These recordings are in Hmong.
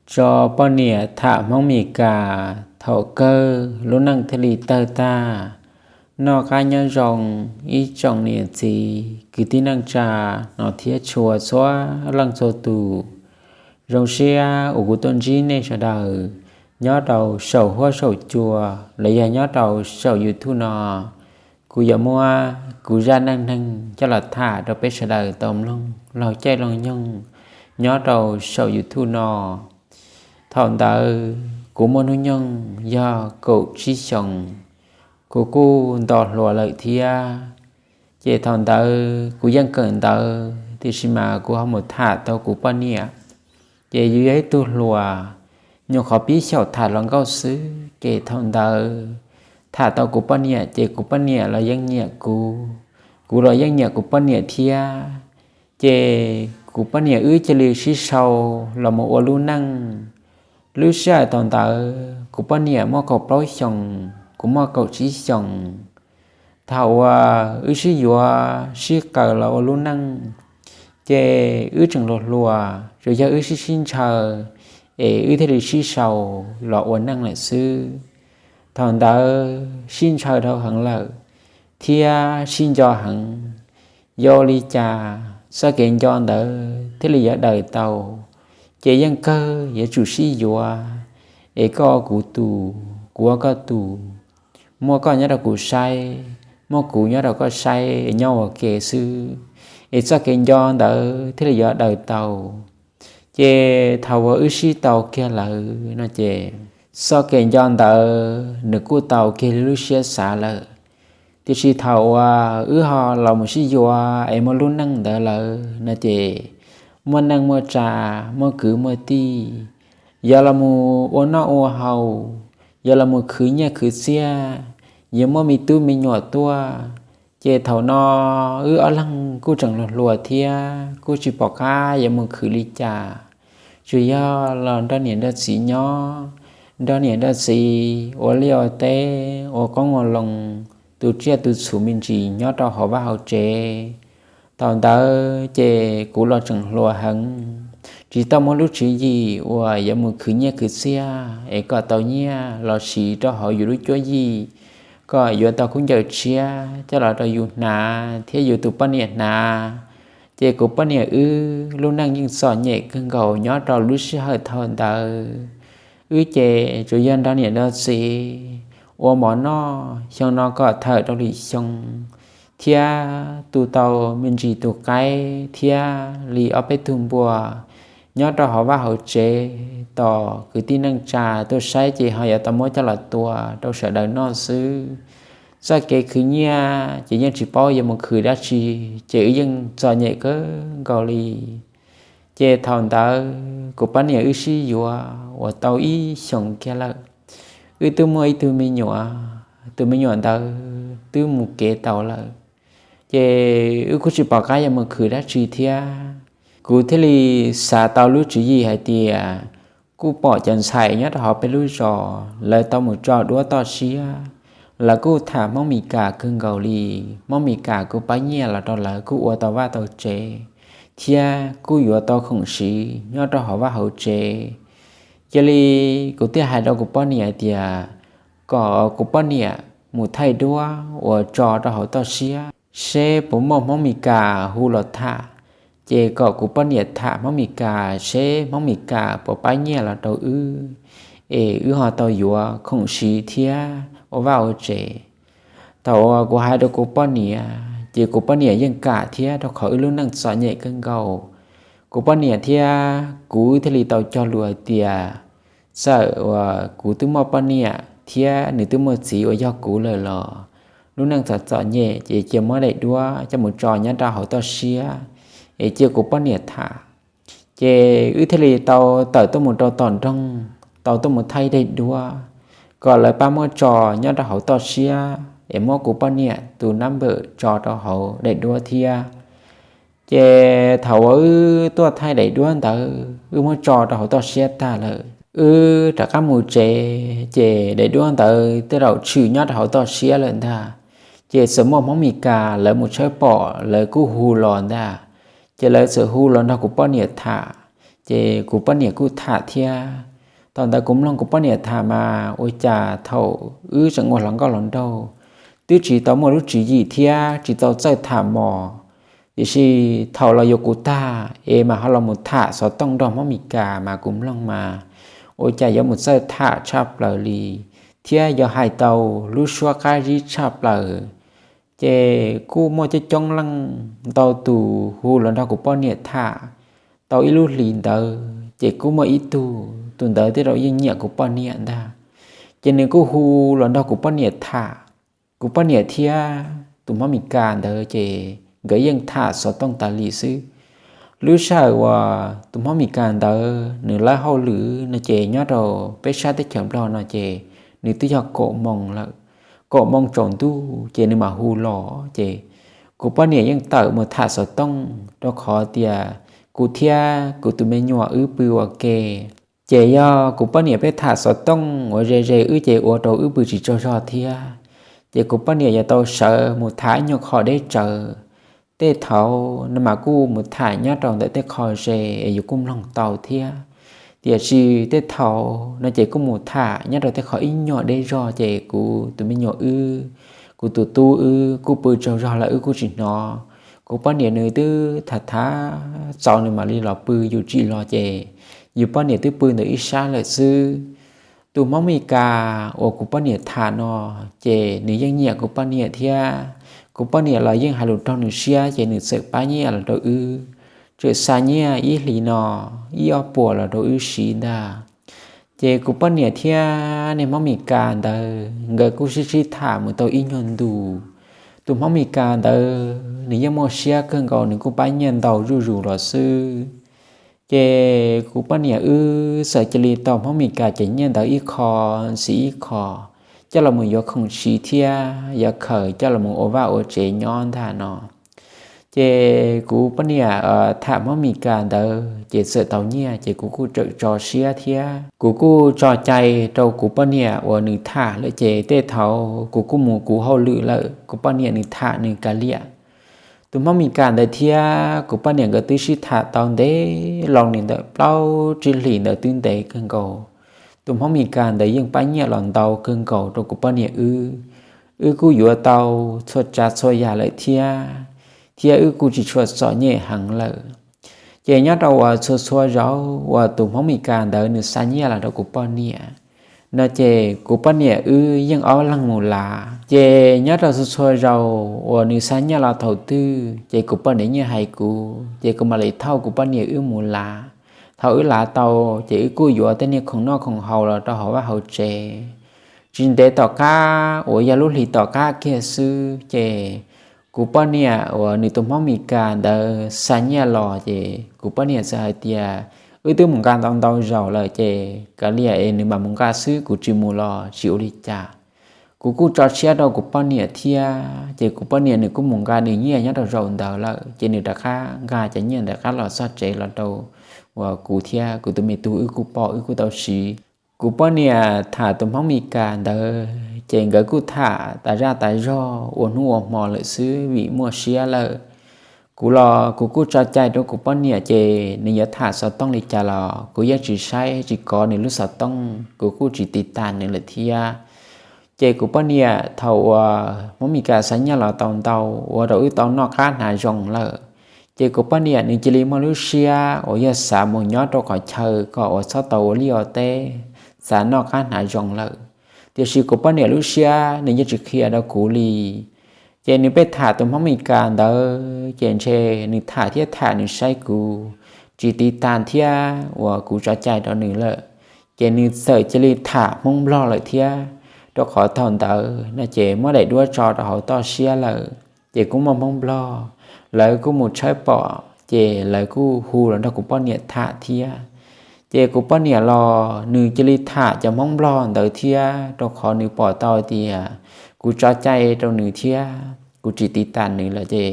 Tso poj niam tham Hmoob Mes Kas thaum kawg lub neej thiaj li tawg tag. Noj qab nyob zoo ib tsoom niam txiv kwv tij neej tsa no thiab tshua txhua leej txhua tus. Zoo siab uas kuv tuaj ntsib nej sawv daws nyob rau saum huab saum cua los yog nyob rau saum YouTube no. Kuv yuav muab kuv zaj neej neeg coj los tham rau peb sawv daws tau mloog laug caij laug nyoog nyob rau saum YouTube no. Thaum ntawd kuv muaj hnub nyoog yog kaum tsib xyoos, kuv kuj nto hluas lawm thiab. Ces thaum ntawd kuv yeej kawm ntawv, tiam sis mas kuv ho mus tham tau kuv poj niam. Ces yus yog ib tug hluas, nyuam qhuav pib xyaum tham hluas nkauj xwb, ces thaum ntawd tham tau kuv poj niam ces kuv poj niam los yeej nyiam kuv, kuv los yeej nyiam kuv poj niam thiab. Ces kuv poj niam wb cia li sib sau los mus ua lub neej. Lub sij hawm thaum ntawd kuv poj niam muaj kaum plaub xyoos, kuv muaj kaum tsib xyoos. Thaum uas wb sib yuav sib qawm los ua lub neej, ces wb tseem hluas hluas, tsuas yog wb sib sib ntshaw es wb thiaj li sib sau los ua neej lawm xwb. Thaum ntawd sib ntshaw dhau heev lawm thiab sib nco heev, yuav ua li cas txoj kev nco ntawd thiaj li yuav daws tau? Ces yeej kawg yuav tsum sib yuav, es koj ua kuv tus, kuv ua koj tus, muaj koj nyob rau kuv saib, muaj kuv nyob rau koj saib, nyob ua ke xwb, es txoj kev nco ntawd thiaj li yuav daws tau. Ces thaum uas wb sib tau kiag lawm no ces txoj kev nco ntawd nws kuj tau kiag li lub siab xav lawm. Tiam sis thaum uas wb ho los mus sib yuav es muaj lub neej ntawd lawm no ces muaj neej muaj tsa, muaj kwv muaj tij, yog los mus ua noj ua haus, yog los mus khwv nyiaj khwv txiaj, yuav muaj me tub me nyuam tuaj. Ces thaum no wb ob leeg kuj tseem hluas hluas thiab kuj tsis pom qab yuav mus khwv li cas, tsuas yog los nrog niam nrog txiv nyob, nrog niam nrog txiv ua liaj ua teb, ua qoob ua loo, tu tsiaj tu txhu me ntsis nyob rau hauv vaj hauv tsev. Thaum ntawd ces kuv los tseem hluas heev, tsis tau muaj lub tswv yim uas yuav mus khwv nyiaj khwv txiaj es kom tau nyiaj los siv rau hauv yus lub cuab yig, kom yuav tau khaub ncaws tshiab coj los rau yus hnav thiab yus tus poj niam hnav. Ces kuv poj niam wb lub neej yeej txom nyem kawg nkaus nyob rau lub sij hawm thaum ntawd. Wb ces tsuas yog nrog niam nrog txiv ua mov noj xyoo no kom thawm rau lwm xyoo, thiab tu tau me ntsis tus qaib thiab li ob peb tug npua nyob rau hauv vaj hauv tsev, tos kwv tij neej tsa tuaj saib ces ho yuav tau muab coj los tua rau sawv daws noj xwb. Txoj kev khwv nyiaj ces yeej tsis paub yuav mus khwv dab tsi, ces wb yeej txom nyem kawg nkaus li. Ces thaum ntawd kuv poj niam wb sib yuav uas tau ib xyoos kiag lawm, wb twb muaj ib tug me nyuam, tus me nyuam ntawd twb mus kev tau lawm. Ces wb kuj tsis pom qab yuav mus khwv dab tsi thiab. Kuv thiaj li xav tau lub tswv yim hais tias kuj pom cov ntxhais nyob rau hauv peb lub zos lawv tau mus tso duab toj siab, lawv kuj tham Hmoob Mes Kas kawg nkaus li. Hmoob Mes Kas kuj pab nyiaj los rau lawv kuj ua tau vaj tau tsev, thiab kuj yuav tau khoom siv nyob rau hauv vaj hauv tsev. Cia li kuv thiaj hais rau kuv poj niam hais tias kom kuv poj niam mus thaij duab uas tso rau hauv toj siab seb puas muaj Hmoob Mes Kas hu los tham. Ces kom kuv poj niam tham Hmoob Mes Kas seb Hmoob Mes Kas puas pab nyiaj los rau wb, es wb ho tau yuav khoom siv thiab ua vaj ua tsev. Thaum uas kuv hais rau kuv poj niam ces kuv poj niam yeej kam thiab, rau qhov wb lub neej txom nyem kawg nkaus. Kuv poj niam thiab kuv thiaj li tau cog lus hais tias txawm uas kuv twb muaj poj niam thiab nws twb muaj txiv uas yog kuv lawm los lub neej txom txom nyem ces cia muab daim duab coj mus tso nyob rau hauv toj siab, es cia kuv poj niam tham. Ces wb thiaj li tau tawm tuaj mus rau tom nroog, tau tuaj mus thaij daim duab kom lawv pab muab tso nyob rau hauv toj siab, es muab kuv poj niam tus nab npawm tso rau hauv daim duab thiab. Ces thaum uas wb tuaj thaij daim duab ntawd wb muab tso rau hauv toj siab tag lawm, wb rov qab mus tsev, ces daim duab ntawd tej zaum tshwm nyob rau hauv toj siab lawm ntag. Ces txawm muaj Hmoob Mes Kas lawv mus tshawb pom lawv kuj hu los ntag. Ces lawv txawm hu los nrog kuv poj niam tham. Ces kuv poj niam kuj tham thiab. Thaum ntawd kuv mloog kuv poj niam tham mas ua cas thaum wb tseem ua hluas nkauj hluas nraug, twb tsis tau muaj lub tswv yim thiab tsis tau txawj tham mos. Tiam sis thaum los yuav kuv tag es mas ho los mus tham xov tooj nrog Hmoob Mes Kas mas kuv mloog mas ua cas yuav mus txawj tham tshaj plaws li, thiab yuav hais tau lub suab qab zib tshaj plaws. Ces kuj muaj coob coob leej ntau tus hu los nrog kuv poj niam tham. Tau ib lub hlis ntawd ces kuj muaj ib tug, tus ntawd tej zaum yeej nyiam kuv poj niam ntag, ces nws kuj hu los nrog kuv poj niam tham. Kuv poj niam thiab tus Hmoob Mes Kas ntawd ces nkawd yeej tham xov tooj tas li xwb. Lub sij hawm uas tus Hmoob Mes Kas ntawd nws lawb hauj lwm no ces nyob rau peb sab teb chaws Nplog no ces nws twb yog kaum moos lawm, kaum moos tsaus ntuj ces nws mam hu los ces kuv poj niam yeej tawm mus tham xov tooj rau qhov tias kuv thiab kuv tus me nyuam wb pw ua ke. Ces yog kuv poj niam peb tham xov tooj uas ze ze wb ces ua rau wb pw tsis tsaug zog thiab. Ces kuv poj niam yuav tau sawv mus tham ib nyuag qho deb tsawv. Tej thaum no mas kuj mus tham nyob rau ntawm tej qho ze es yus kuj mloog tau thiab. Tiam sis tej thaum no ces kuj mus tham nyob rau tej qho ib nyuag deb zog ces kuv tus me nyuam wb, kuv tus tub wb kuj pw tsaug zog lawm wb kuj tsis hnov. Kuv poj niam nws twb tham tham txaus nws mam li los pw, yus tsim los ces yus poj niam twb pw ntawm ib sab lawm xwb. Tus Hmoob Mes Kas uas kuv poj niam tham no ces nws yeej nyiam kuv poj niam thiab. Kuv poj niam los yeej hais lus raug nws siab ces nws txawm pab nyiaj los rau wb, txawm xa nyiaj ib hlis no ib ob puas los rau wb siv ntag. Ces kuv poj niam thiab niag Hmoob Mes Kas ntawd nkawd kuj sib sib tham mus tau ib nyuag ntus. Tus Hmoob Mes Kas ntawd nws yeej muaj siab kawg nkaus, nws kuj pab nyiaj ntau zuj zus los xwb. Ces kuv poj niam wb txawm cia li tau Hmoob Mes Kas cov nyiaj ntawd ib qho ntxiv ib qho coj los mus yuav khoom siv thiab yuav khaws coj los mus ua vaj ua tsev nyob ntag no. Ces kuv poj niam tham Hmoob Mes Kas ntawd ces txawm tau nyiaj ces kuv kuj txawm tso siab thiab kuv kuj tso cai rau kuv poj niam uas nws tham lawm ces tej thaum kuv kuj mus kuv hauj lwm lawm, kuv poj niam nws tham nws kav liam. Tus Hmoob Mes Kas ntawd thiab kuv poj niam nkawd twb sib tham tau ntev loo li ntawm plaub tsib hlis ntawd twb ntev kawg nkaus. Tus Hmoob Mes Kas ntawd yeej pab nyiaj los ntau kawg nkaus rau kuv poj niam wb. Wb kuj yuav tau txhua tsav txhua yam lawm thiab, thiab wb kuj tsis tshua txom nyem heev lawm. Ces nyob rau uas txhua txhua zaus uas tus Hmoob Mes Kas ntawd nws xa nyiaj los rau kuv poj niam no ces kuv poj niam wb yeej ob leeg mus lav. Ces nyob rau txhua txhua zaus uas nws xa nyiaj los thaum twg ces kuv poj niam yeej hais kuv ces kuv mam li thauj kuv poj niam wb mus lav. Thaum wb lav tau ces wb kuj yuav tej niag khoom noj khoom haus los rau hauv vaj hauv tsev. Tsis ntev tom qab uas yog lub hlis tom qab kiag xwb ces kuv poj niam uas nws tus Hmoob Mes Kas ntawd xa nyiaj los ces kuv poj niam txawm hais tias, wb twb mus nqa ntau ntau zaus lawm ces kav liam es nws mam mus nqa xwb, kuv tsis mus los tsis ua li cas. Kuv kuj tso siab rau kuv poj niam thiab ces kuv poj niam nws kuj mus nqa nws nyiaj nyob rau zaum ntawd lawm ces nws rov qab nqa cov nyiaj ntawd rov qab los txog tsev los rau uas kuv thiab kuv tus me tub wb kuj pom wb kuj tau siv. Kuv poj niam tham tus Hmoob Mes Kas ntawd ces nkawd kuj tham tas zaj tas zog ua hnub ua hmo lawm xwb vim muaj siab lawm. Kuv los kuv kuj tso cai rau kuv poj niam ces nws yuav tham xov tooj li cas los kuv yeej tsis saib tsis kov nws lub xov tooj, kuv kuj tsis tiv tas nws lawm thiab. Ces kuv poj niam thaum uas Hmoob Mes Kas xa nyiaj los tau ntau ua rau wb tau noj qab hnav zoo lawm, ces kuv poj niam nws cia li muaj lub siab uas yog xav mus nyob rau qhov chaw kom uas txhob tau ua liaj ua teb, xav noj qab hnav zoo lawm. Tiam sis kuv poj niam lub siab nws yeej tsis qhia rau kuv li. Ces nws pheej tham tus Hmoob Mes Kas ntawd ces ntshe nws tham thiab tham nws saib kuv tsis tiv tas thiab uas kuv tso cai rau nws lawm, ces nws txawm cia li tham Hmoob Nplog lawm thiab. Rau qhov thaum ntawd no ces muab daim duab tso rau hauv toj siab lawm, ces kuj muaj Hmoob Nplog, lawv kuj mus tshawb pom ces lawv kuj hu los nrog kuv poj niam tham thiab. Ces kuv poj niam los nws cia li tham cov Hmoob Nplog ntawd thiab, rau qhov nws pom tau tias kuv tso cai rau nws thiab kuv tsis tiv tas nws lawm ces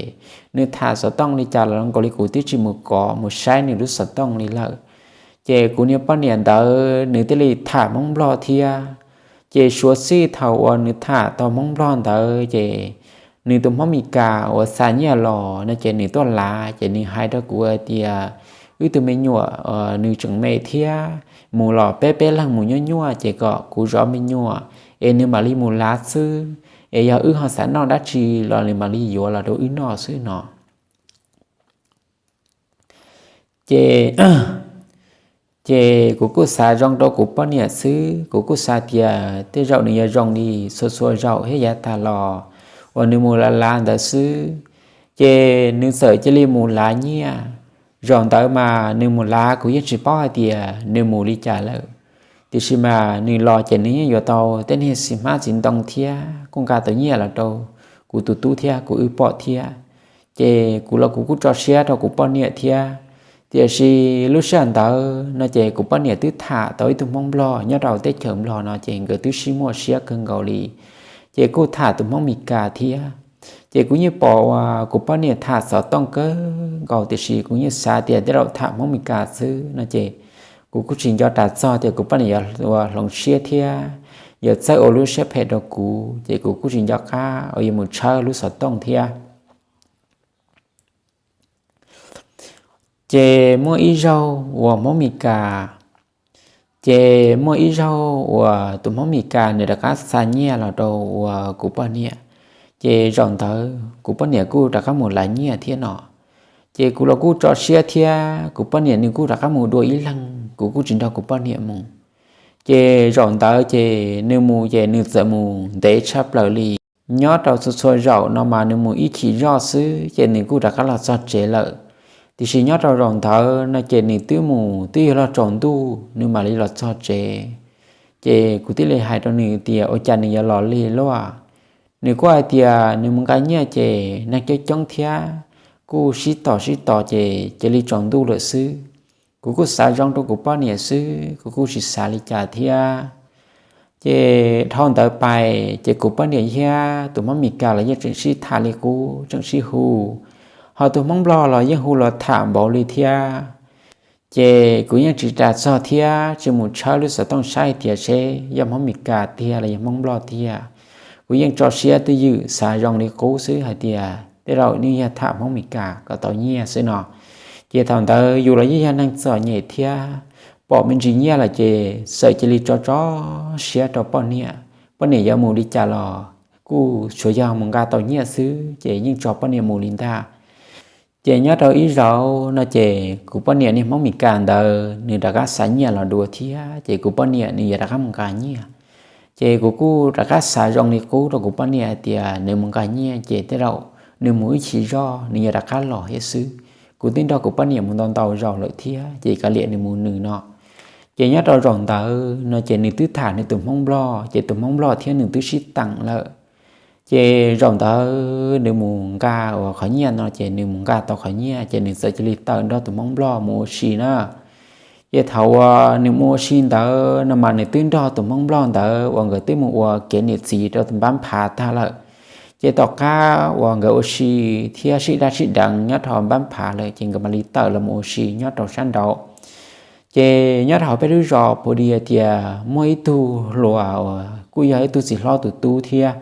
nws tham xov tooj li cas los nkaus li kuv twb tsis mus kov mus saib nws lub xov tooj li lawm. Ces kuv niag poj niam ntawd nws thiaj li tham Hmoob Nplog thiab. Ces suav txij thaum uas nws tham tau Hmoob Nplog ntawd ces nws tus Hmoob Mes Kas uas xa nyiaj los no ces nws tuaj lav ces nws hais rau kuv hais tias, wb tug me nyuam nws tseem me thiab, mus los peb peb leeg mus nyuaj nyuaj ces kom kuv zov me nyuam es nws mam li mus lav xwb, es yog wb ho xav noj dab tsi los nws mam li yuav los rau wb noj xwb no. Ces, ces kuv kuj xav zoo rau kuv poj niam xwb, kuv kuj xav tias tej zaum nws yuav zoo li txhua txhua zaum thiab yav tag los uas nws mus lav lav ntawd xwb. Ces nws txawm cia li mus lav nyiaj. Zaum ntawd mas nws mus lav kuv yeej tsis paub hais tias nws mus li cas lawm, tiam sis mas nws los ces nws yeej yuav tau tej niag xim hmab txiv ntoo thiab kuj nqa tau nyiaj los rau kuv tus tub thiab kuv wb pom thiab. Ces kuv los kuv kuj tso siab rau kuv poj niam thiab. Tiam sis lub sij hawm ntawd no ces kuv poj niam twb tham tau ib tug Hmoob Nplog nyob rau teb chaws Nplog no ces nkawd twb sib muaj siab kawg nkaus li. Ces kuj tham tus Hmoob Mes Kas thiab. Ces kuv yeej pom uas kuv poj niam tham xov tooj kawg nkaus, tiam sis kuv yeej xav tias tej zaum tham Hmoob Mes Kas xwb no ces kuv kuj tsis nco ras txog tias kuv poj niam yuav ua hloov siab thiab yuav txawj ua lub siab phem rau kuv, ces kuv kuj tsis nco qab uas yuav mus tshawb lub xov tooj thiab. Ces muaj ib zaug uas Hmoob Mes Kas, ces muaj ib zaug uas tus Hmoob Mes Kas nws rov qab xa nyiaj los rau uas kuv poj niam. Ces zaum ntawd kuv poj niam kuj rov qab mus lav nyiaj thiab no. Ces kuv los kuj tso siab thiab kuv poj niam nws kuj rov qab mus dua ib leeg, kuv kuj tsis nrog kuv poj niam mus. Ces zaum ntawd ces nws mus ces nws txawm mus ntev tshaj plaws li. Nyob rau txhua txhua zaum no mas nws mus ib chim zoj xwb ces nws kuj rov qab los txog tsev lawm. Tiam sis nyob rau zaum ntawd no ces nws twb mus twb yuav luag tsaus ntuj nws mam li los txog tsev. Ces kuv thiaj li hais rau nws tias ua cas nws yuav los lig luaj. Nws kuj hais tias nws mus nqa nyiaj ces neeg coob coob thiab, kuj sib tos sib tos ces cia li tsaus ntuj lawm xwb. Kuv kuj xav zoo rau kuv poj niam xwb, kuv kuj tsis xav li cas thiab. Ces dhau ntawd pais ces kuv poj niam thiab tus Hmoob Mes Kas los yeej tseem sib tham li qub, tseem sib hu. Ho tus Hmoob Nplog los yeej hu los tham npaum li thiab. Ces kuv yeej tsis ras txog thiab tsis mus tshawb lub xov tooj saib tias seb yog Hmoob Mes Kas tiag los yog Hmoob Nplog tiag. Kuv yeej tso siab twj ywm xav zoo li qub xwb hais tias tej zaum nws yog tham Hmoob Mes Kas kom tau nyiaj xwb no. Ces thaum ntawd yus los yeej yog neeg txom nyem thiab, pom me ntsis nyiaj lawm ces txawm cia li tso tso siab rau poj niam. Poj niam yuav mus li cas los kuj tsuas yog mus nqa tau nyiaj xwb ces yeej tso poj niam mus li ntag. Ces nyob rau ib zaug no ces kuv poj niam niag Hmoob Mes Kas ntawd nws rov qab xa nyiaj los dua thiab ces kuv poj niam nws yuav rov qab mus nqa nyiaj. Ces kuv kuj rov qab xav zoo li qub rau kuv poj niam hais tias nws mus nqa nyiaj ces tej zaum nws mus ib chim zoj nws yuav rov qab los thiab xwb. Kuv twb nrog kuv poj niam mus ntau ntau zaus lawm thiab ces kav liam nws mus nws no. Ces nyob rau zaum ntawd no ces nws twb tham nws tus Hmoob Nplog ces tus Hmoob Nplog thiab nws twb sib teem lawm. Ces zaum ntawd nws mus nqa uas qhov nyiaj no ces nws mus nqa tau qhov nyiaj ces nws txawm cia li tawm nrog tus Hmoob Nplog mus ua si na. Ces thaum uas nws mus ua si ntawd no mas nws twb nrog tus Hmoob Nplog ntawd uas nkawd twb mus ua kev niam txiv rau npab phav tag lawm. Ces tom qab uas nkawd ua si thiab sib daj sib deev nyob rau npab phav lawm ces nkawd mam li tawm los mus ua si nyob rau sab nraud. Ces nyob rau hauv peb lub zos puas di tias muaj ib tug hluas uas kuj yog ib tug txiv hlob tus tub thiab.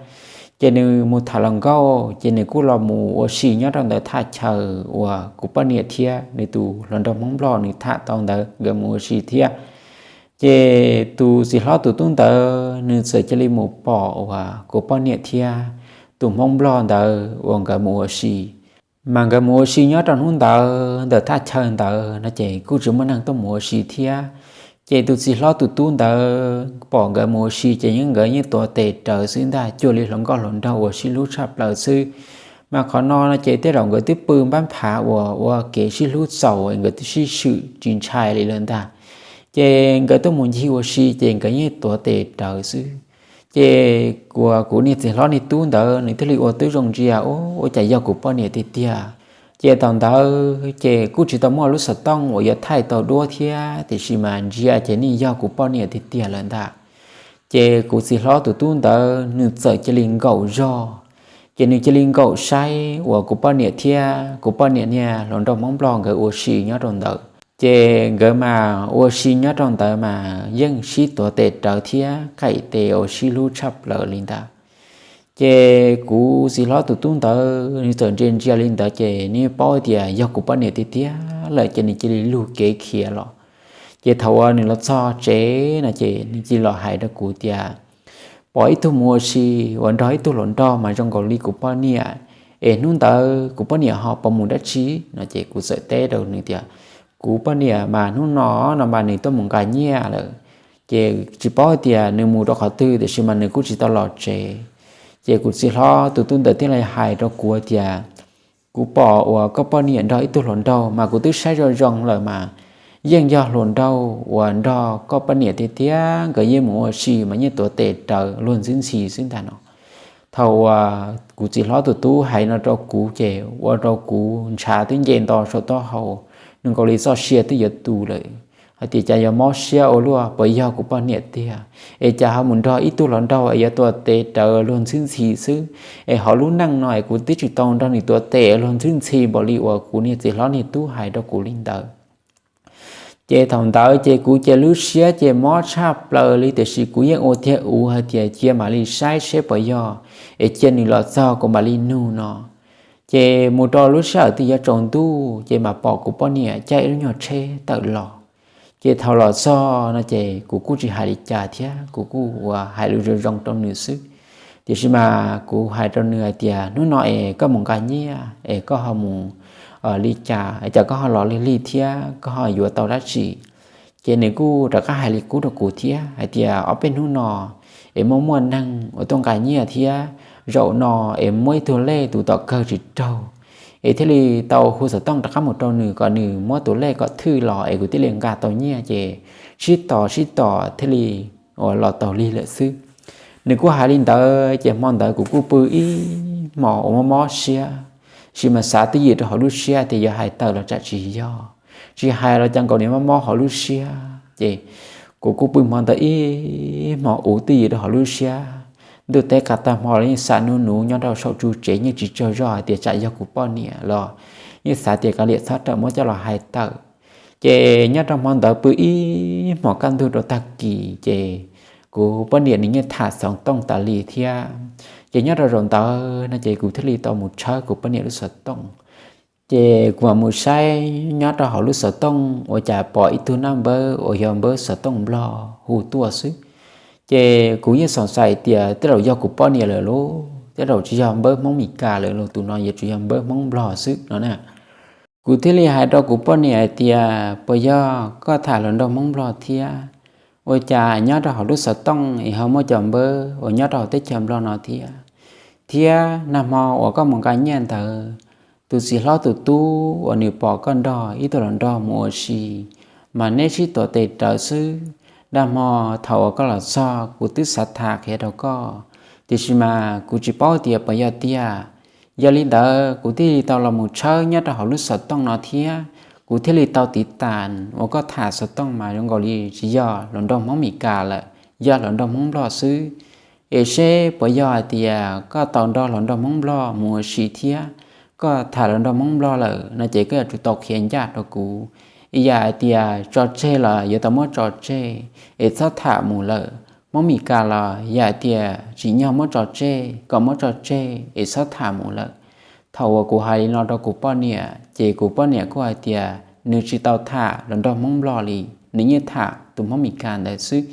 Ces nws mus tham hluas nkauj ces nws kuj los mus ua si nyob rau ntawm thaj chaw uas kuv poj niam thiab nws tus hluas nraug Hmoob Nplog nws tham tau ntawd nkawd mus ua si thiab. Ces tus txiv hlob tus tub ntawd nws txawm cia li mus pom uas kuv poj niam thiab tus Hmoob Nplog ntawd uas nkawd mus ua si. Mas nkawd mus ua si nyob rau hnub ntawd ntawm thaj chaw ntawd no ces kuj tsis muaj neeg tuaj mus ua si thiab. Ces tus txiv hlob tus tub ntawd pom nkawd mus ua si ces yeej nkawd yeej tuav tes rawv xwb ntag, cuag li hluas nkauj hluas nraug uas sib hlub tshaj plaws xwb. Mas qhov no no ces tej zaum nkawd twb pw npab phav uas ua kev sib hlub txaus nkawd twb sib swm tsis ntshai li lawm ntag. Ces nkawd tuaj mus ncig ua si ces nkawd yeej tuav tes rawv xwb. Ces kuv, kuv niag txiv hlob niag tub ntawd nws thiaj li ua tib zoo ntsia, ua cas yog kuv poj niam tiag tiag. Ces thaum ntawd ces kuj tsis tau muaj lub xov tooj uas yuav thaij tau duab thiab, tiam sis mas ntsia ces nws yog kuv poj niam tiag tiag lawm ntag. Ces kuv txiv hlob tus tub ntawd nws txawm cia li nkaum zog, ces nws cia li nkaum saib uas kuv poj niam thiab kuv poj niam niag hluas nraug Hmoob Nplog nkawd ua si nyob rau ntawd. Ces nkawd mas ua si nyob rau ntawd mas yeej sib tuav tes rawv thiab qaim tes uas sib hlub tshaj plaws li ntawd. Ces kuv txiv hlob tus tub ntawd nws txawm ntsia ntsia li ntawd ces nws paub tias yog kuv poj niam tiag tiag lawm ces nws cia li lug kev khiav los. Ces thaum uas nws los txog tsev no ces nws cia li los hais rau kuv tias pom ib tug mus ua si uas nrog ib tug hluas nraug mas zoo nkaus li kuv poj niam, es hnub ntawd kuv poj niam ho puas mus dab tsi no ces kuv txawm teb rau nws tias kuv poj niam mas hnub no no mas nws tuaj mus nqa nyiaj lawm, ces tsis paub tias nws mus rau qhov twg tiam sis mas nws kuj tsis tau los tsev. Ces kuv txiv hlob tus tub ntawd thiaj li hais rau kuv tias kuv pom uas koj poj niam nrog ib tug hluas nraug mas kuv twb saib zoo zoo lawm mas yeej yog hluas nraug uas nrog koj poj niam tiag tiag, nkawd yeej mus ua si mas yeej tuav tes rawv luag ntxhi ntxhi xwb ntag no. Thaum uas kuv txiv hlob tus tub hais no rau kuv ces ua rau kuv ntshav twb nce nto saum taub hau, nws nkaus li txoj sia twb yuav tu lawm, hais tias cas yuav mob siab ua luaj, puas yog kuv poj niam tiag es cas ho mus nrog ib tug hluas nraug es yuav tuav tes rawv luag ntxhi ntxhi xwb, es hauv lub neej no es kuv twb tsis tau nrog nws tuav tes luag ntxhi ntxhi npaum li uas kuv niag txiv hlob niag tub hais rau kuv li ntawd. Ces thaum ntawd ces kuv ces lub siab ces mob tshaj plaws li tiam sis kuv yeej ua tiag ua hais tias cia mam li saib seb puas yog, es cia nws los txog kuv mam li nug no. Ces mus rau lub sij hawm twb yuav tsaus ntuj ces mam pom kuv poj niam caij ib lub nyuag tsheb tawm los. Ces thaum los txog no ces kuv kuj tsis hais li cas thiab kuv kuj uas hais lus zoo zoo rau nws xwb. Tiam sis mas kuv hais rau nws hais tias hnub no es koj mus nqa nyiaj es koj ho mus li cas es cas koj ho los lig lig thiab koj ho yuav tau dab tsi? Ces nws kuj rov qab hais li qub rau kuv thiab hais tias ob peb hnub no es muaj muaj neeg uas tuaj nqa nyiaj thiab zaum no es muab ib tug lej tus tom kawg tsis raug, es thiaj li tau hu xov tooj rov qab mus rau nws kom nws muab tus lej kom thwj los es kuv thiaj li nqa tau nyiaj ces sib tos sib tos thiaj li uas los tau lig lawm xwb. Nws kuj hais li ntawd ces hmo ntawd kuv kuj pw ib hmos uas mob mob siab, sis mas xav twj ywm rau hauv lub siab tias yuav hais tawm los tsam tsis yog, tsis hais los cas nkaus li mob mob hauv lub siab ces kuv kuj pw hmo ntawd ib hmos uv twj ywm rau hauv lub siab. Ntuj teb qas tag hmo los yeej xav nuv nuv nyob rau saum tsu tsev yeej tsis tsaug zog hais tias tsam yog kuv poj niam los yeej xav tias kav liam txhob rawm muab coj los hais tawm. Ces nyob rau hmo ntawd pw ib hmos kaj ntug rau tag kis ces kuv poj niam nws yeej tham xov tooj tas li thiab. Ces nyob rau zaum ntawd no ces kuv thiaj li tau mus tshawb kuv poj niam lub xov tooj. Ces kuv mam mus saib nyob rau hauv lub xov tooj ua cas pom ib tug naj npawb uas yog npawb xov tooj nplog hu tuaj xwb. Ces kuv yeej xoom xais tias tej zaum yog kuv poj niam lawm lauj, tej zaum tsis yog npawb Hmoob Mes Kas lawm lauj, tus no yuav tsum yog npawb Hmoob Nplog xwb no na. Kuv thiaj li hais rau kuv poj niam hais tias puas yog koj tham hluas nraug Hmoob Nplog thiab? Ua cas nyob rau hauv lub xov tooj es ho muaj cov npawb uas nyob rau hauv teb chaws Nplog no thiab? Thiab nag hmo uas koj mus nqa nyiaj ntawd, tus txiv hlob tus tub uas nws pom koj nrog ib tug hluas nraug mus ua si, mas neb sib tuav tes rawv xwb. Nag hmo thaum uas koj los txog kuv twb xav tham qhia rau koj, tiam sis mas kuv tsis paub tias puas yog tiag. Yog li ntawd kuv thiaj li tau los mus tshawb nyob rau hauv lub xov tooj no thiab, kuv thiaj li tau tiv tas uas koj tham xov tooj mas zoo nkaus li tsis yog hluas nraug Hmoob Mes Kas lawm, yog hluas nraug Hmoob Nplog xwb. Es seb puas yog hais tias koj tau nrog hluas nraug Hmoob Nplog mus ua si thiab koj tham hluas nraug Hmoob Nplog lawm no ces koj yuav tsum tau qhia ncaj rau kuv. Ib yam hais tias tso tseg los yuav tau muab tso tseg es txhob tham mus lawm. Hmoob Mes Kas los yam hais tias tsim nyog muab tso tseg kom muab tso tseg es txhob tham mus lawm. Thaum uas kuv hais li no rau kuv poj niam ces kuv poj niam kuj hais tias nws tsis tau tham hluas nraug Hmoob Nplog li, nws yeej tham tus Hmoob Mes Kas ntawd xwb.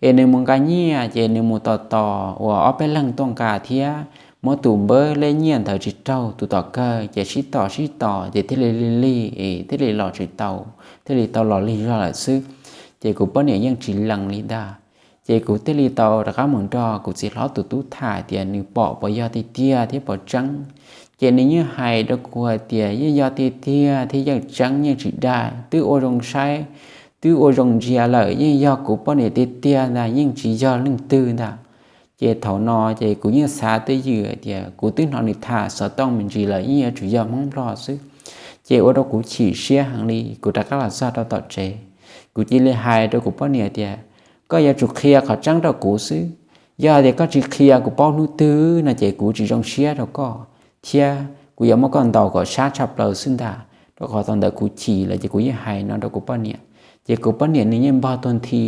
Es nws mus nqa nyiaj ces nws mus tos tos uas ob peb leeg tuaj nqa thiab, muab tus npawb lej nyiaj ntawd tsis raug tus tom kawg ces sib tos sib tos ces thiaj li lig lig es thiaj li los tsis tau, thiaj li tau los lig zog lawm xwb. Ces kuv poj niam yeej tsis lees li ntag. Ces kuv thiaj li tau rov qab mus nrog kuv txiv hlob tus tub tham tias nws pom puas yog tiag tiag thiab puas tseeb. Ces nws yeej hais rau kuv hais tias yeej yog tiag tiag thiab yeej tseeb yeej tsis daig, twb ua zoo saib, twb ua zoo ntsia lawm yeej yog kuv poj niam tiag tiag ntag, yeej tsis yog leej twg ntag. Ces thaum no ces kuv yeej xav twj ywm hais tias kuv twb hnov nws tham xov tooj me ntsis lawm yeej yuav tsum yog Hmoob Nplog xwb. Ces ua rau kuv chim siab heev li, kuv rov qab los txog rau tom tsev, kuv cia li hais rau kuv poj niam tias koj yuav tsum qhia qhov tseeb rau kuv xwb. Yog hais tias koj tsis qhia kuv paub hnub twg no ces kuv tsis zoo siab rau koj, thiab kuv yuav muab koj ntaus kom sab tshaj plaws xwb ntag. Rau qhov thaum ntawd kuv chim lawm ces kuv yeej hais no rau kuv poj niam. Ces kuv poj niam nws yeej npog tuag nthi,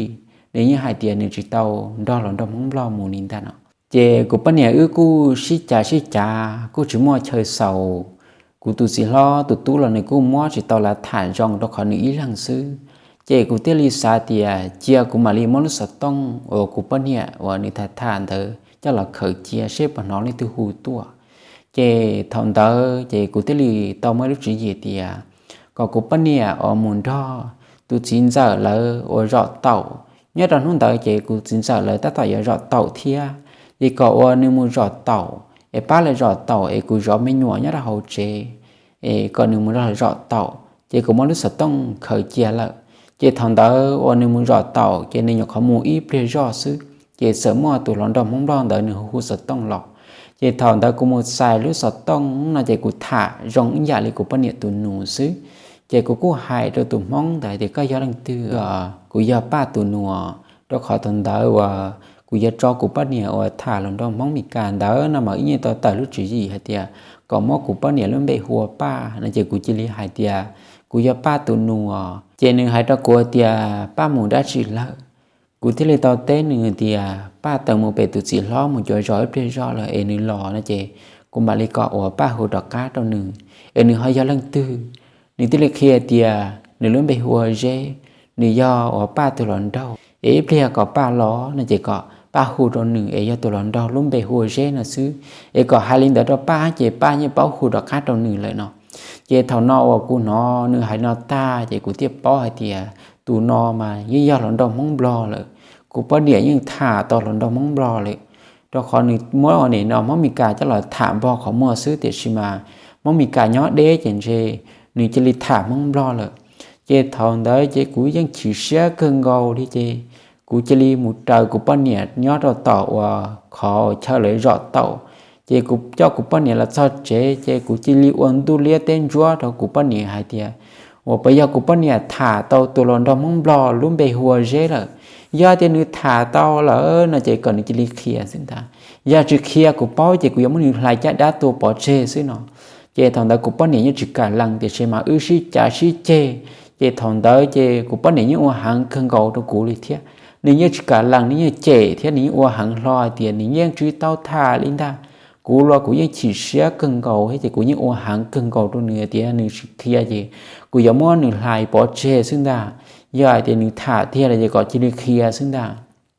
nws yeej hais tias nws tsis tau nrog hluas nraug Hmoob Nplog mus li ntag no. Ces kuv poj niam wb kuj sib cav sib cav kuj tsis muaj chaw xaus. Kuv tus txiv hlob tus tub los nws kuj muab tsis tau lav tham zoo rau qhov nws ib leeg xwb. Ces kuv thiaj li xav tias cia kuv mam li muab lub xov tooj uas kuv poj niam uas nws tham tham ntawd coj los khaws cia seb puas hnov leej twg hu tuaj. Ces thaum ntawd ces kuv thiaj li tau muaj lub tswv yim tias kom kuv poj niam uas mus nrog tus txiv ntxawm lawv uas zom taum. Nyob rau hnub ntawd ces kuv txiv ntxawm lawv tab tom yuav zom taum thiab, ces kom uas nws mus zom taum es pab lawv zom taum es kuv zov me nyuam nyob rau hauv tsev, es kom nws mus nrog lawv zom taum. Ces kuv muab lub xov tooj khaws cia lawm. Ces thaum ntawd uas nws mus zom taum ces nws nyuam qhuav mus ib pliag zoj xwb, ces txawm muaj tus hluas nraug Hmoob Nplog ntawd nws hu xov tooj los. Ces thaum ntawd kuv mus txais lub xov tooj no ces kuv tham zoo ib yam li kuv poj niam tus nus xwb. Ces kuv kuj hais rau tus Hmoob ntawd tias koj yog leej twg? Kuv yog Paj tus nus, rau qhov thaum ntawd uas kuv yuav tso kuv poj niam uas tham hluas nraug Hmoob Mes Kas ntawd no mas wb yeej tau tawm lub tswv yim hais tias kom muab kuv poj niam lub npe hu ua Paj no ces kuv cia li hais tias kuv yog Paj tus nus. Ces nws hais rau kuv tias Paj mus dab tsi lawm? Kuv thiaj li tau teb nws tias Paj tau mus pem tus txiv hlob mus cuav zos ib pliag zoj lawm es nws los no ces kuv mam li kom uas Paj hu rov qab rau nws es nws ho yog leej twg. Nws thiaj li qhia tias nws lub npe hu ua Zeb, nws yog uas Paj tus hluas nraug es ib pliag kom Paj los no ces kom Paj hu rau nws es yog tus hluas nraug lub npe hu ua Zeb no xwb, es kom hais li ntawd rau Paj ces Paj yeej paub hu rov qab rau nws lawm no. Ces thaum no uas kuv hnov nws hais no tag ces kuv thiaj paub hais tias tus no mas yeej yog hluas nraug Hmoob Nplog lawm. Kuv poj niam yeej tham tau hluas nraug Hmoob Nplog lawm, rau qhov nws muab ua nim no Hmoob Mes Kas coj los tham npog qhov muag xwb, tiam sis mas Hmoob Mes Kas nyob deb ces ntshe nws cia li tham Hmoob Nplog lawm. Ces thaum ntawd ces kuv yeej chim siab kawg nkaus li ces kuv cia li mus raws kuv poj niam nyob rau tom uas qhov chaw lawv zom taum. Ces kuv coj kuv poj niam los txog tsev ces kuv cia li ua ntuj liab teb ntsuab rau kuv poj niam hais tias uas puas yog kuv poj niam tham tau tus hluas nraug Hmoob Nplog lub npe hu ua Zeb lawm. Yog tias nws tham tau lawm no ces kom nws cia li qhia xwb ntag. Yog tsis qhia kuv paub ces kuv yuav muab nws hlais caj dab tua pov tseg xwb no. Ces thaum ntawd kuv poj niam yeej tsis kam lees tiam sis mas wb sib cav sib ceg. Ces thaum ntawd ces kuv poj niam yeej ua heev kawg nkaus rau kuv li thiab. Nws yeej tsis kam lees, nws yeej cem thiab nws yeej ua heev hlo hais tias nws yeej tsis tau tham li ntag. Kuv los kuv yeej chim siab kawg nkaus thiab ces kuv yeej ua heev kawg nkaus rau nws tias nws tsis qhia ces kuv yuav muab nws hlais pov tseg xwb ntag. Yog hais tias nws tham tiag lawm ces kom cia li qhia xwb ntag.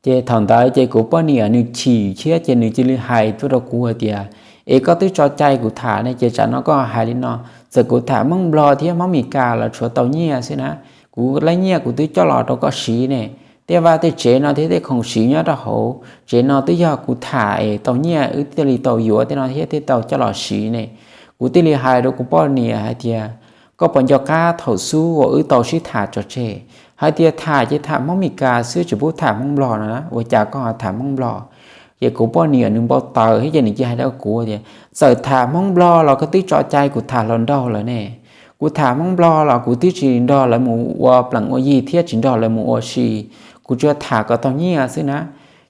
Ces thaum ntawd ces kuv poj niam nws chim thiab ces nws cia li hais tuaj rau kuv hais tias, es koj twb tso cai kuv tham ne ces tsam no koj hais li no, txawm kuv tham Hmoob Nplog thiab Hmoob Mes Kas los tshuav tau nyiaj xwb na. Kuv lub nyiaj kuv twb coj los rau koj siv ne. Tej vaj tej tsev no thiab tej khoom siv nyob rau hauv tsev no twb yog kuv tham es tau nyiaj wb thiaj li tau yuav tej no thiab thiaj tau coj los siv ne. Kuv thiaj li hais rau kuv poj niam hais tias, koj puas nco qab thaum xub uas wb tau sib tham tso tseg? Hais tias tham ces tham Hmoob Mes Kas xwb tsis pub tham Hmoob Nplog no, ua cas koj ho tham Hmoob Nplog? Ces kuv poj niam nws npau taws thiab ces nws cia hais rau kuv tias, txawm tham Hmoob Nplog los koj twb tso cai kuv tham hluas nraug lawm ne. Kuv tham Hmoob Nplog los kuv twb tsis nrog lawv mus ua plees ua yi thiab tsis nrog lawv mus ua si, kuv tsuas tham kom tau nyiaj xwb na.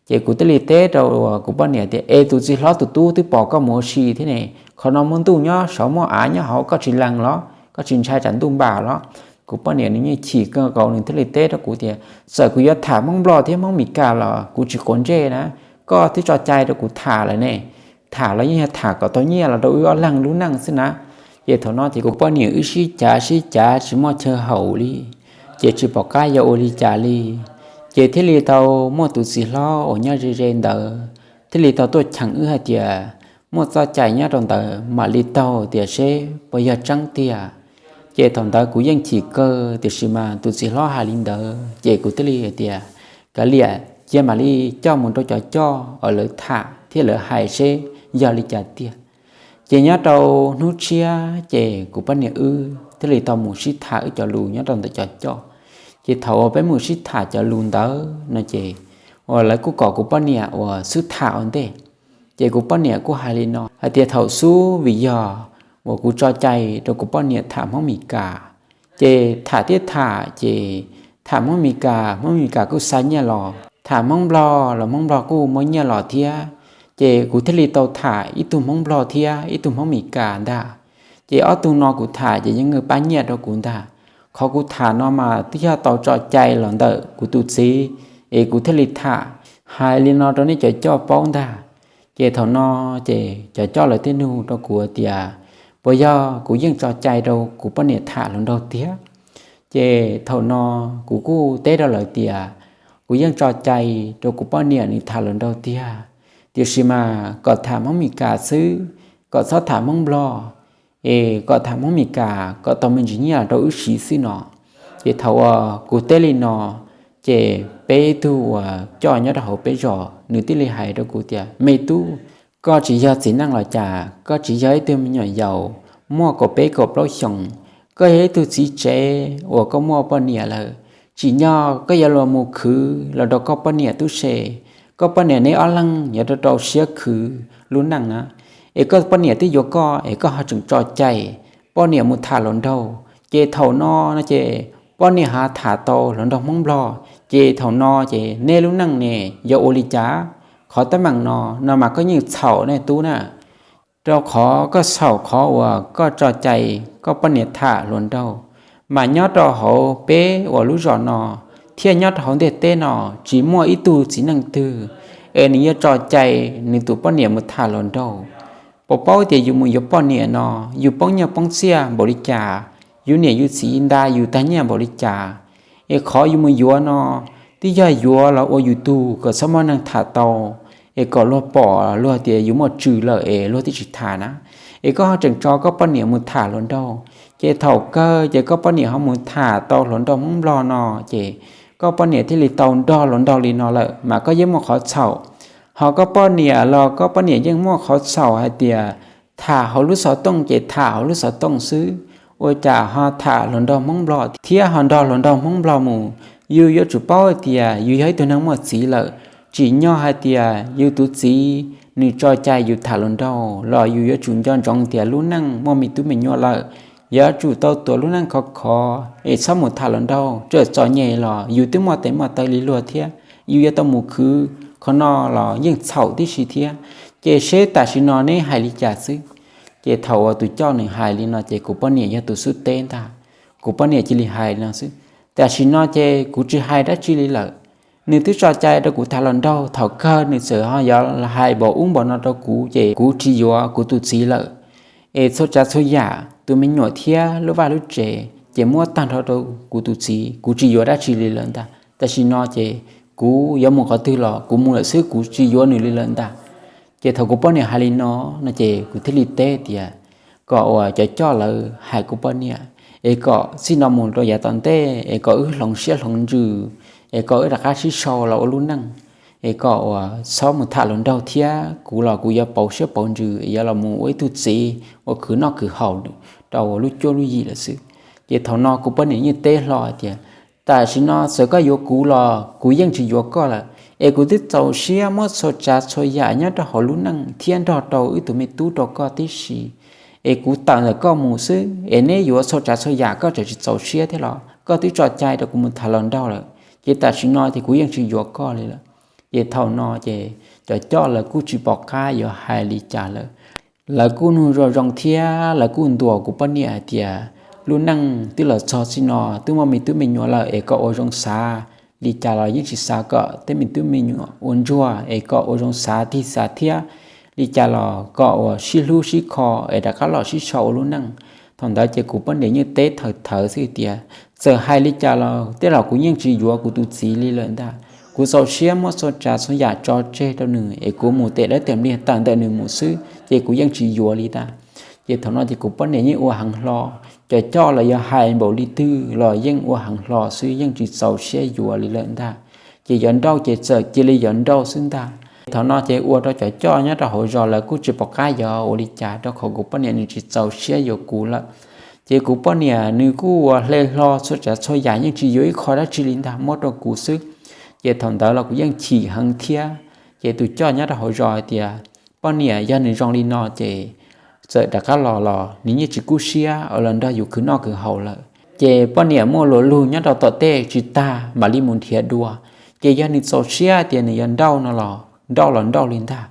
Ces kuv thiaj li teb rau kuv poj niam tias, es tus txiv hlob tus tub twb pom koj mus ua si thiab ne, qhov no muaj ntuj nyob saud muaj av nyob hauv, koj tsis lees los? Koj tsis ntshai tsam ntuj npam los? Kuv poj niam nws yeej chim kawg nkaus, nws thiaj li teb rau kuv tias, txawm kuv yuav tham Hmoob Nplog thiab Hmoob Mes Kas los kuv tsis quav ntsej na, koj twb tso cai rau kuv tham lawm ne. Tham los yeej yog tham kom tau nyiaj los rau wb ob leeg lub neej xwb na. Ces thaum no ces kuv poj niam wb sib cav sib cav tsis muaj chaw haum li, ces tsis pom qab yuav ua li cas li. Ces thiaj li tau muaj tus txiv hlob uas nyob ze ze ntawd thiaj li tau tuaj cheem wb hais tias muaj txoj cai nyob rau ntawd mam li taug tias seb puas yog tseeb tiag. Ces thaum ntawd kuv yeej chim kawg tiam sis mas tus txiv hlob hais li ntawd ces kuv thiaj li hais tias, kav liam, cia mam li coj mus rau cov coj uas lawv tham thiab lawv hais seb yog li cas tiag. Ces nyob rau hnub tshiab ces kuv poj niam wb thiaj li tau mus sib tham wb cov lus nyob rau ntawm cov coj. Ces thaum uas peb mus sib tham cov lus ntawd no ces uas lawv kuj kom kuv poj niam uas xub tham ua ntej. Ces kuv poj niam kuj hais li no hais tias thaum xub vim yog uas kuv tso cai rau kuv poj niam tham Hmoob Mes Kas, ces tham thiab tham ces tham Hmoob Mes Kas, Hmoob Mes Kas kuj xa nyiaj los, tham Hmoob Nplog los Hmoob Nplog kuj muab nyiaj los thiab. Ces kuv thiaj li tau tham ib tug Hmoob Nplog thiab ib tug Hmoob Mes Kas ntag. Ces ob tug no kuv tham ces yeej pab nyiaj rau kuv ntag. Qhov kuv tham no mas twb yog tau tso cai los ntawm kuv tus txiv, es kuv thiaj li tham. Hais li no rau nej cov coj paub ntag. Ces thaum no ces cov coj lawv thiaj nug rau kuv tias, puas yog kuv yeej tso cai rau kuv poj niam tham hluas nraug tiag? Ces thaum no kuv kuj teb rau lawv tias, kuv yeej tso cai rau kuv poj niam nws tham hluas nraug tiag, tiam sis mas kom tham Hmoob Mes Kas xwb, kom txhob tham Hmoob Nplog, es kom tham Hmoob Mes Kas kom tau me ntsis nyiaj rau wb siv xwb no. Ces thaum uas kuv teb li no, ces peb tug uas coj nyob rau hauv peb zos nws thiaj li hais rau kuv tias, me tub, koj tsis yog txiv neej los cas, koj tsis yog ib tug me nyuam yaus muaj kaum peb kaum plaub xyoos, koj yog ib tug txiv tsev uas koj muaj poj niam lawm. Tsim nyog koj yuav los mus khwv los rau koj poj niam tub se, koj poj niam neb ob leeg yuav rau rau siab khwv lub neej na. Es koj poj niam twb yuav koj es koj ho tseem tso cai poj niam mus tham hluas nraug, ces thaum no no ces poj niam ho tham tau hluas nraug Hmoob Nplog, ces thaum no ces neb lub neej ne yuav ua li cas? Qhov teeb meem no no mas koj yeej txhaum nej tub na. Rau qhov koj txhaum qhov uas koj tso cai koj poj niam tham hluas nraug, mas nyob rau hauv peb uas lub zos no thiab nyob rau hauv ntiaj teb no tsis muaj ib tug txiv neej twg es nws yuav tso cai nws tus poj niam mus tham hluas nraug. Puas paub tias yus mus yuav poj niam no, yus poob nyiaj poob txiaj npaum li cas, yus niam yus txiv nta yus tag nyiaj npaum li cas, es qhov yus mus yuav no twb yog yuav los ua yus tug kom txhob muaj neeg tham tau, es kom luag pom luag tias yus muaj tswv lawm es luag thiaj tsis tham na. Es koj ho tseem tso koj poj niam mus tham hluas nraug, ces thaum kawg ces koj poj niam ho mus tham tau hluas nraug Hmoob Nplog no, ces koj poj niam thiaj li tau nrog hluas nraug li no lawm mas koj yeej muaj qhov txhaum. Ho koj poj niam los koj poj niam yeej muaj qhov txhaum hais tias tham hauv lub xov tooj ces tham hauv lub xov tooj xwb, ua cas ho tham hluas nraug Hmoob Nplog thiab ho nrog hluas nraug Hmoob Nplog mus. Yus yuav tsum paub hais tias yus yog ib tug neeg muaj txiv lawm, tsim nyog hais tias yus tus txiv nws tso cai yus tham hluas nraug los yus yuav tsum nco ntsoov tias lub neej muaj me tub me nyuam lawm, yuav tsum tau tuav lub neej khov khov es txhob mus tham hluas nraug, txawm txom nyem los yus twb muaj tes muaj taw li luag thiab, yus yuav tau mus khwv qhov no los yeej txhaum tib si thiab. Ces seb tam sim no neb hais li cas xwb. Ces thaum uas tus coj nws hais li no ces kuv poj niam yog tus xub teb ntag. Kuv poj niam cia li hais li no xwb, tam sim no ces kuv tsis hais dab tsi li lawm. Nws twb tso cai rau kuv tham hluas nraug, thaum kawg nws txawm ho yuav hais npaum ub npaum no rau kuv ces kuv tsis yuav kuv tus txiv lawm. Es txhua tsav txhua yam, tus me nyuam thiab lub vaj lub tsev ces muab tag nrho rau kuv tus txiv, kuv tsis yuav dab tsi li lawm ntag. Tam sim no ces kuv yuav mus qhov twg los kuv mus lawm xwb, kuv tsis yuav nws li lawm ntag. Ces thaum kuv poj niam hais li no, no ces kuv thiaj li teb tias kom uas cov coj lawv hais kuv poj niam es kom txij no mus rau yav tom ntej es kom wb hloov siab hloov ntsws, es kom wb rov qab sib sau los ua lub neej, es kom uas txhob mus tham hluas nraug thiab, kuv los kuv yuav pauv siab pauv ntsws yuav los mus ua ib tug txiv uas khwv noj khwv haus rau lub cuab lub yig lawm xwb. Ces thaum no kuv poj niam yeej teb hlo tias, tam sim no txawm koj yuav kuv los kuv yeej tsis yuav koj lawm, es kuv twb txaus siab muab txhua tsav txhua yam nyob rau hauv lub neej thiab nrog rau wb tus me tub rau koj tib si. Es kuv tawm ntawm koj mus xwb es neb yuav txhua tsav txhua yam koj tseem tsis txaus siab thiab los? Koj twb tso cai rau kuv mus tham hluas nraug lawm, ces tam sim no ces kuv yeej tsis yuav koj li lawm. Ces thaum no ces cov coj lawv kuj tsis pom qab yuav hais li cas lawm. Lawv kuj nug zoo zoo thiab lawv kuj ntuas kuv poj niam hais tias, lub neej twb los txog txij no twb muaj me tub me nyuam lawm es kom ua zoo xav, li cas los yeej tsis xav kom tej me tub me nyuam ua ntsuag es kom ua zoo xav tig xav thiab, li cas los kom uas sib hlub sib kho es rov qab los sib sau ua lub neej. Thaum ntawd ces kuv poj niam yeej teb thawv thawv xwb tias, txawm hais li cas los tej zaum kuv yeej tsis yuav kuv tus txiv li lawm ntag. Kuv txaus siab muab txhua tsav txhua yam tso tseg rau nws es kuv mus tes dawb tes npliag tawm ntawm nws mus xwb ces kuv yeej tsis yuav li ntag. Ces thaum no ces kuv poj niam yeej ua heev hlo, cov coj los yog hais npaum li twg los yeej ua heev hlo xwb, yeej tsis txaus siab yuav li lawm ntag. Ces yuav nrauj ces txawm cia li yuav nrauj xwb ntag. Thaum no ces ua rau cov coj nyob rau hauv zos lawv kuj tsis pom qab yuav ua li cas rau qhov kuv poj niam nws tsis txaus siab yuav kuv lawm. Ces kuv poj niam nws kuj ua hle hlo txhua tsav txhua yam yeej tsis yuav ib qho dab tsi li ntag, muab rau kuv xwb. Ces thaum ntawd los kuv yeej chim heev thiab. Ces tus coj nyob rau hauv zos hais tias, poj niam yog nws zoo li no ces txawm rov qab los los nws yeej tsis kub siab los nrog yus khwv noj khwv haus lawm. Ces poj niam muaj luag lug nyob rau tom tej tsis tag mam li mus nrhiav dua. Ces yog nws txaus siab tias nws yuav nrauj no los nrauj los nrauj li ntag.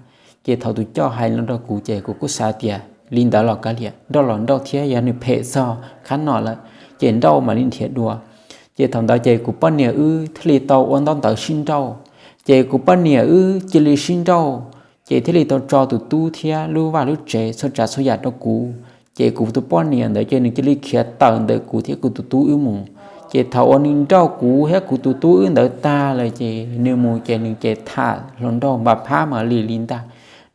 Ces thaum tus coj hais li no rau kuv ces kuv kuj xav tias li ntawd los kav liam, nrauj los nrauj thiab, yog nws phem txog qhab no lawm ces nrauj mam li nrhiav dua. Ces thaum ntawd ces kuv poj niam wb thiaj li tau ua ntaub ntawv sib nrauj. Ces kuv poj niam wb cia li sib nrauj ces thiaj li tau tso tus tub thiab lub vaj lub tsev txhua tsav txhua yam rau kuv. Ces kuv tus poj niam ntawd ces nws cia li khiav tawm ntawm kuv thiab kuv tus tub wb mus. Ces thaum uas nws nrauj kuv thiab kuv tus tub wb ntawd tag lawm ces nws mus ces nws ces tham hluas nraug npa phab mam li li ntag,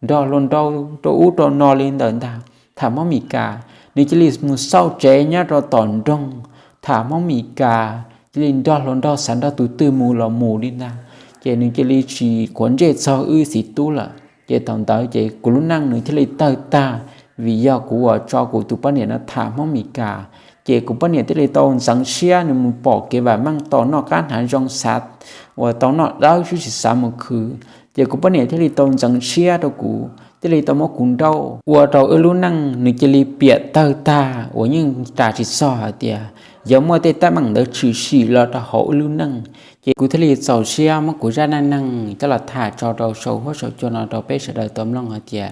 nrog hluas nraug rau ub rau no li ntawd ntag, tham Hmoob Mes Kas. Nws cia li mus xauj tsev nyob rau tom nroog, tham Hmoob Mes Kas, cia li nrog hluas nraug xav nrog tus twg mus los mus li ntag. Ces nws cia li tsis quav ntsej txog wb txiv tub lawm. Ces thaum ntawd ces kuv lub neej nws thiaj li tawg tag, vim yog kuv uas tso kuv tus poj niam no tham Hmoob Mes Kas. Ces kuv poj niam thiaj li tau ntxeev siab, nws mus pom kev vam meej tau noj qab hnav zoo, xav uas tau noj dawb xwb tsis xav mus khwv. Ces kuv poj niam thiaj li tau ntxeev siab rau kuv, thiaj li tau muab kuv nrauj ua rau wb lub neej nws cia li piam tawg tag uas yeej ras tsis txog hais tias yuav muaj tej teeb meem ntawd tshwm sim los rau hauv wb lub neej. Ces kuv thiaj li txaus siab muab kuv zaj neej neeg coj los tham tso rau saum huab saum cua no rau peb sawv daws tau mloog hais tias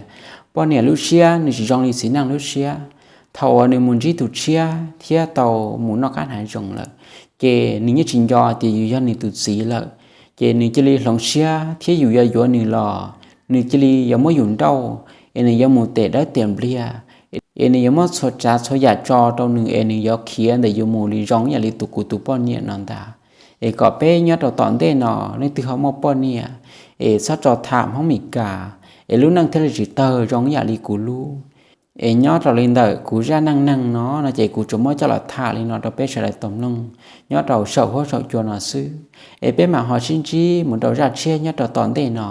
poj niam lub siab nws tsis zoo li txiv neej lub siab. Thaum uas nws mus ntsib tus tshiab thiab tau mus noj qab hnav zoo lawm, ces nws yeej tsis nco tias yus yog nws tus txiv lawm. Ces nws cia li hloov siab thiab yus yuav yuav nws los nws cia li yuav muab yus nrauj, es nws yuav mus tes dawb tes npliag, es nws yuav muab txhua tsav txhua yam tso rau nws es nws yuav khiav ntawm yus mus li zoo yam li tus kuv tus poj niam no ntag. Es kom peb nyob rau tom ntej no leej twg ho muaj poj niam es txhob tso tham Hmoob Mes Kas, es lub neej thiaj li tsis tawg zoo yam li kuv lub. Es nyob rau li ntawm kuv zaj neej neeg no no ces kuv tsuas muab coj los tham li no rau peb sawv daws tau mloog nyob rau saum huab saum cua no xwb. Es peb mam ho sib ntsib mus rau zaj tshiab nyob rau tom ntej no.